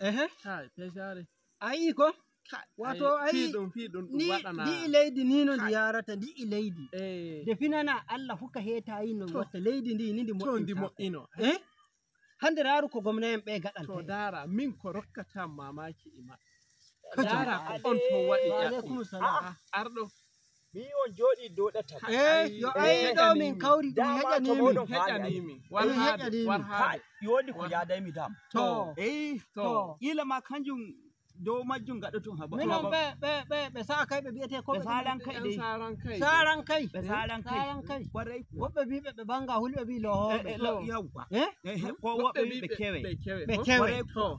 Ehe. Kai peshare. Ayi ko wato ai fi ɗum fi ɗum ɗum ni waɗana. ndi leydi ni no ndi yarata ndi leydi. Eh. De finana Allah fuka hetayi no To. watta leydi ndi ni ndi To ndi moƴƴinta. mo'ino. Eh? Hande raru ko gomna en ɓe To gaɗanta. dara min ko rokkata mamaki e maɓɓe. Kajo. Dara ko on to waɗi Wa ƴaɓɓi. alaikum salam. Arɗo. Mi on jooɗi dow ɗatal. Eh, yo ai ɗo min kawri ɗum Dama to heƴanimi. moɗon faali ai. Heƴanimi. War Eh, haade, heƴanimi. war Ha haade. yodi ko yadaymi dam. To. Eh, To. kila ma kanjum dow majjum gaɗoton haba. Minon ɓe ɓe ɓe ɓe sa'a kai ɓe mbiyete ko Ɓe salan kai Ƴan dai. saran kai. saran kai. Ɓe salan kai. Saran kai. Kwarai kuwa. Woɓɓe biɓe ɓe banga hulɓe bi lohoɓe. Eh, eh, yawwa. Eh? Eh, ko woɓɓe wi ɓe kewe. Ɓe kewe. Ɓe ko? kewe. To.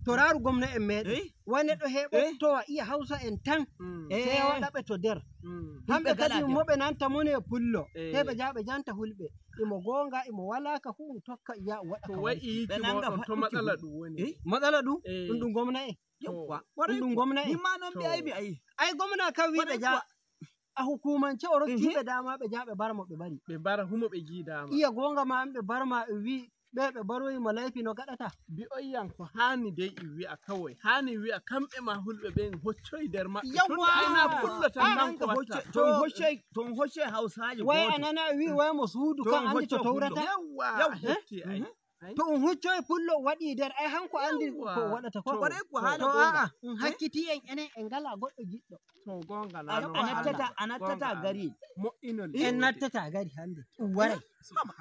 To raru gomna en meɗen. Eh? Wai neɗɗo heɓottowa iya Hausa en tan Mm. sai waɗa ɓe to nder. Mm. Hamɓe Hulɓe gala kadi nder. mo ɓe nanta mone pullo. Eh. Sai ɓe jaha ɓe janta hulɓe. Imo gonga imo walaka fu um tokka iya waɗa To ka wai waɗi. yiki Ɓe nanga moɗon to faɗɗuki matsala hulɓe. ɗum woni. Eh? Matsala ɗum Eh. ɗum ɗum gomna en. Yawwa. Ɗum ɗum gomna Ni en. ma non To. mbi'aymi ayi. Ai gomna kan wi ɓe Kwarai jaha kuwa. a hukumance o rokkiɓe dama ɓe jaha ɓe barmo ɓe bari. Ɓe bara humo ɓe giidama. Iya gonga ma an ɓe barma ɓe wi ɓe ɓe baroyi mo laifi no gaɗata. Mbi'oyyan ko haani dai i wi'a kawai haani wi'a kamɓe ma hulɓe ɓen hoccoy nder maɓɓe Yawwa! tunda ai na pullo tan nan ko Nanga watta hocce to on hocce to on hocce Hausaji Wai goto. a nana wi wai mo suudu To kan on andi to hocco pullo. tawrata. Yawwa Yawwa. hetti ai Ai. To on huccoy pullo waɗi nder ai hanko andi Yawwa. ko waɗata ko. To. Kwarai kuwa hala To gonga. a'a on hakkiti en enen en ngala goɗɗo giɗɗo. To gonga na A non a nattata Allah. a nattata Gonga gari. Mo'inol En nattata gari hande. Ɗum waray.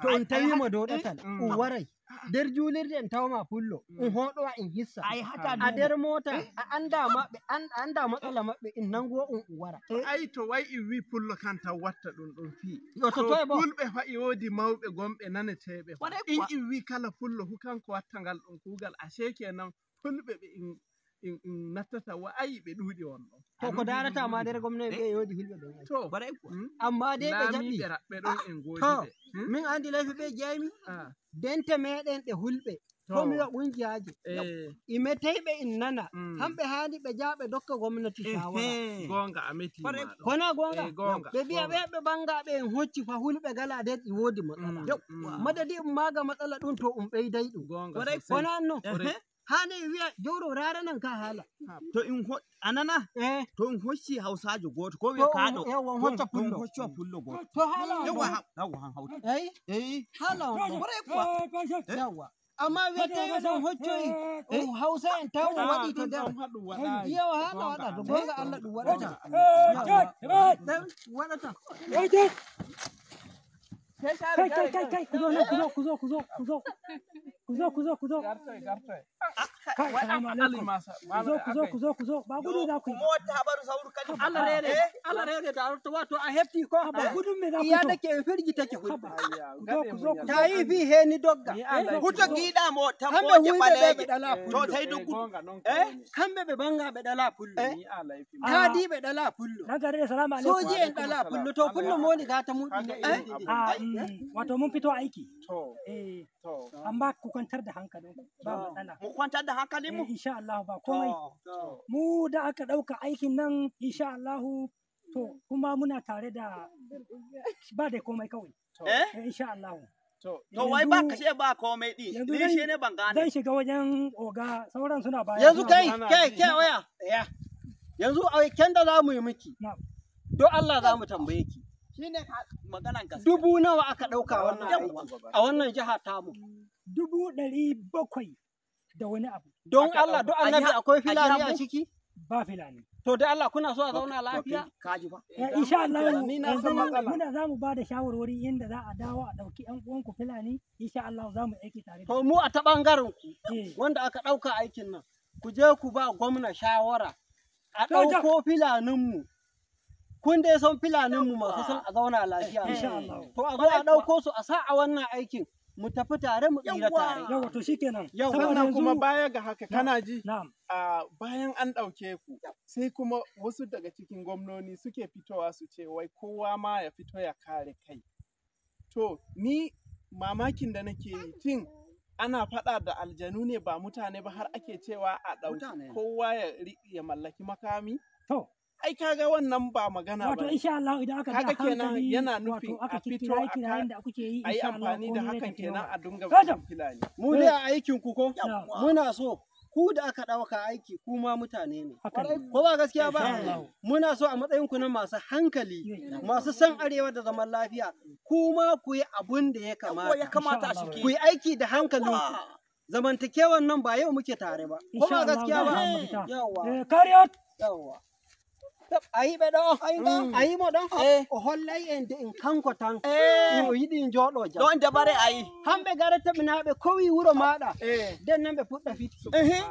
To on tawimo dow ɗatal ɗum waray. Nder julirde en tawma pullo on hoɗowa en hissa. Ai hata A nder mota a anda maɓɓe a anda matsala maɓɓe en nango on ɗum wara. Ai to wai i wi pullo kan tan watta ɗum ɗum fi Yo to to toye bo. fulɓe fa i woodi mawɓe gonɓe naneteɓe fa. Kwarai In kuwa. i wi kala pullo fu kanko watta ngal ɗon kuugal ashe kenan fulɓe ɓe in in nattata wa ai ɓe ɗuuɗi on ɗon. To ko darata ma nder gomna ɓe yodi hulɓe ɓen ai. To. Kwarai kuwa. Mm. Amma dai ɓe jaɓi. Laamiɓe raɓɓe ɗon en goodi To ɓe. Hmm? min andi laifi ɓe jeymi Ah. dente meɗen ɗe hulɓe. To. Ko mi wi'a ƙungiyaji. Eh, Imeteyɓe in nana. Mm. Hamɓe haani ɓe jaha ɓe dokka gwamnati shawara. Ehe. Gonga a meti Kwarai ma ɗon. Kona gonga? Eh, gonga. Ɓe mbiya ɓe ɓe banga ɓe en hocci fa hulɓe gala nder ɗi woodi matsala. Mm. Madadi um maga matsala ɗum to um ɓeyday ɗum. Gonga Kwarai sosai. Kona anno? Kwarai. Haani wi'a jowro raranan ka haala. To in ho anana Eh, to in hocci Hausajo goto ko to wi'a kaɗo. yawwa on hocca To on pullo. hocca pullo goto. To haala on Yawwa ɗon. yawwa han hauta. Ei, Eh. haala on ɗon. Kwarai kuwa. Yawwa. Amma wiyete ɗon hoccoyi um Hausa en taw o waɗi to nder. Ɗum ɗon haɗum waɗaayi. Yawa haala waɗa to gonga Allah ɗum waɗata. Kai, Ɗum waɗata. kai, kai, kai, ku zo nan, ku zo, ku zo, ku zo, ku zo. Ku zo, ku zo, ku zo. Gartoy, gartoy. Kai, salamu Ali alaikum. masa. Ku zo, ku zo, ku zo, ku zo. Ba gudu za ku yi. Mota habaru sauru kadi. Allah rene, Allah rene da to wato a hefti ko Ba gudun me za ku iya yi to. dake en firgitake hulɓe. Ku zo, ku zo, ku zo. Ta yi fi heni dogga. Huto giɗa mo Kamɓe tamboje huyɓe ɓe ɓe ɓaleje. ɗala To pullo. tai doggudu. Gonga non Eh? Kamɓe ɓe banga ɓe ɗala pullo. Ah, Taadiɓe ɗala pullo. Ranka daɗe, salamu alaikum. Soji en ɗala pullo. To pullo mo woni gata muɗum ne en ɗiɗi. Ah, wato mun fito aiki. To, Eh, to. amma ku kwantar da hankalinku, ba matsala. Mu kwantar da hankalin mu. Eh, insha Allah ba komai. Mu da aka ɗauka aikin nan insha Allah to kuma muna tare da ba da komai kawai. Eh? Eh, insha Allah. To, To wai ba kashe ba komai ɗi. Yanzu Ni zan- shi ne ban gane. Zan shiga wajen oga sauran suna baya. Yanzu suna kai, baya. kai, kai waya. Ya. Yanzu aiken da za mu yi miki. Na'am. Do Allah za mu tambaye ki. Shine maganan gaskiya. Dubu nawa aka ɗauka wannan aiki a wannan jiha tamu. 700,000 da wani abu Don Allah, do annabi akwai a filani jiha a mu? ciki? ba filani. To da Allah kuna so a zauna lafiya? Kaji ba. Eh, insha Allah Ni na yanzu san matsala. muna za mu ba da shawarwari yadda za a dawo a ɗauki ƴan uwanku filani insha Allah za mu aiki tare da To mu a ta ɓangaren ku Eh. wanda aka ɗauka aikin nan, ku je ku ba gwamna shawara a To, ja. ɗauko filaninmu. Kun dai san filaninmu masu son a zauna lafiya. ne. Insha Allah. To a zo a ɗauko su a sa a wannan aikin mu tafi tare mu tsira tare. Yawa to shikenan. Yau, Saboda Sannan kuma yanzu- baya ga haka kana ji Na'am. a bayan an ɗauke ku sai kuma wasu daga cikin gwamnoni suke fitowa su ce wai kowa ma ya fito ya kare kai. To ni mamakin da nake yi tun ana faɗa da aljanu ne ba mutane ba har ake cewa a ɗauki Mutane. kowa ya ya mallaki makami. To Ai kaga wannan ba magana wato ba. insha Allah idan aka Kaga bi a kenan hankali yana nufin wato aka a fito kikkira a kirayen da kuke yi A yi insha Allah amfani da komai zai hakan tafi kenan normal. a dinga Kajam. filani. Mu dai a aikin ku ko? Na'am. Muna so Ku da aka ɗauka aiki kuma mutane ne. Haka ne. Ko ba gaskiya ba? Insha Allah. Muna so a matsayin ku na masu hankali, masu son arewa da zaman lafiya, kuma ku yi abun da ya Ko ya kamata. kamata a Insha Allah. shiki. Ku yi aiki da hankalinku. Zamantakewan nan ba yau muke tare ba. Ko Insha ba Allah gaskiya za ba? a samu mafita. Yawwa. Eh, carry out. Yawwa. A yi ɓe ɗo, a yi mo ɗo, o hollay en de en kanko tan, o yiɗi en jooɗo jam. Don dabare ayi. Hamɓe garata ɓe kowi wuro maɗa, nden nan ɓe puɗɗa fiti.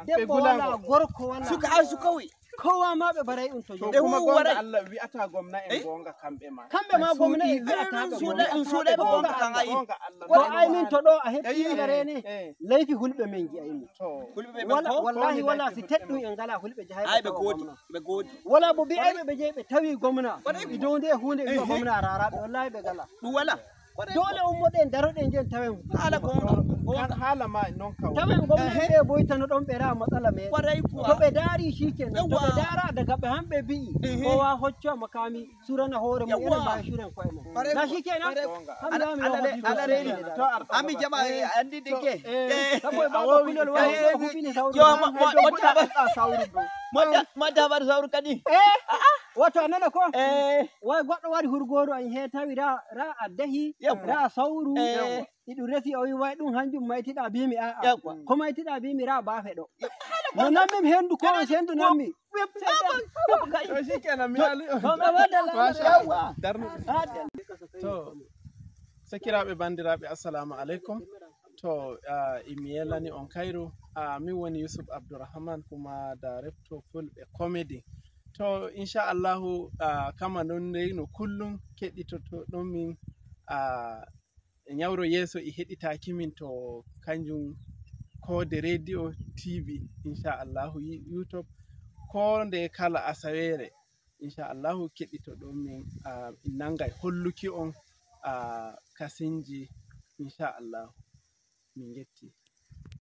Debbo Ɓe wala, gulango. gorko wala, Suka an suka wi. kowa ma ɓe baray ɗum to To jooɗo. kuma Ɓe gonga warai. Allah wi'ata gwamna en gonga kamɓe ma. Kamɓe ma gwamna en wi'ataɓe Suuɗa in suuɗa ɓe gonga kan ayi. Gonga Allah. To ai min to ɗo a heɓti Eh, garene, eh. leyfi hulɓe men gi'aymi. To. Kulɓe ɓe Wala, ko. wallahi Ko wala ni si leyfi teɗɗum hulɓe en ngala hulɓe jahay Ai ɓe ɓe tawa godi. gwamna. Ɓe godi. Wala bo mbi'ayɓe ɓe jehi ɓe tawi gwamna, e dow nde hunde wi'a gwamna raraɓe, wallahi ɓe ngala. Ɗum wala. Dole ummoɗen daroɗen jen tawen Haala gonga. Kan haala ma non ka woni. tawen gwamnati ɓe boytano ɗon ɓe raa matsala meɗen. Kwarai To kuwa. ɓe daari shikenan, to ɓe Yawwa. daara daga ɓe hamɓe bi'i kowa hocco makami surana hoore mum enen mbawi suren koye mum Kwarai na kuwa. shikenan. Kwarai Gonga. Ham lami Ala- o hobbi ala ko reeni. seeɗa. To arɗo Ami gaba. jama'a andi dike. Sabo e baba kulol wawi o hubini sawru. Yo ma ma A sawru dow. ma tabar sauru kadi. Eh, wato a nana ko Eh. way goɗɗo wari hurgoru an he tawi ra ra addahi Yawwa. ra sawru Eh. iɗum resi o wi way ɗum hanjum maytiɗa bimi a'a Yawwa. ko maytiɗa bimi ra baafe ɗo no nanmi hendu ko on hendu nanmi To shikenan mi ali on. Masha Allah. Darnu. To sakiraɓe bandiraɓe assalamu alaikum. To imi yelani on kayru min woni Yusuf Abdourahman kuma director Fulɓe Comedy. To inchallahu kama non no kullum keɗitoto ɗon min nyawro yeeso e heɗitaki min to kanjum kode radio tv inchallahu youtube ko nde kala asawere inchallahu keɗito ɗon min en nangay holluki on kasinji inchallahu min getti.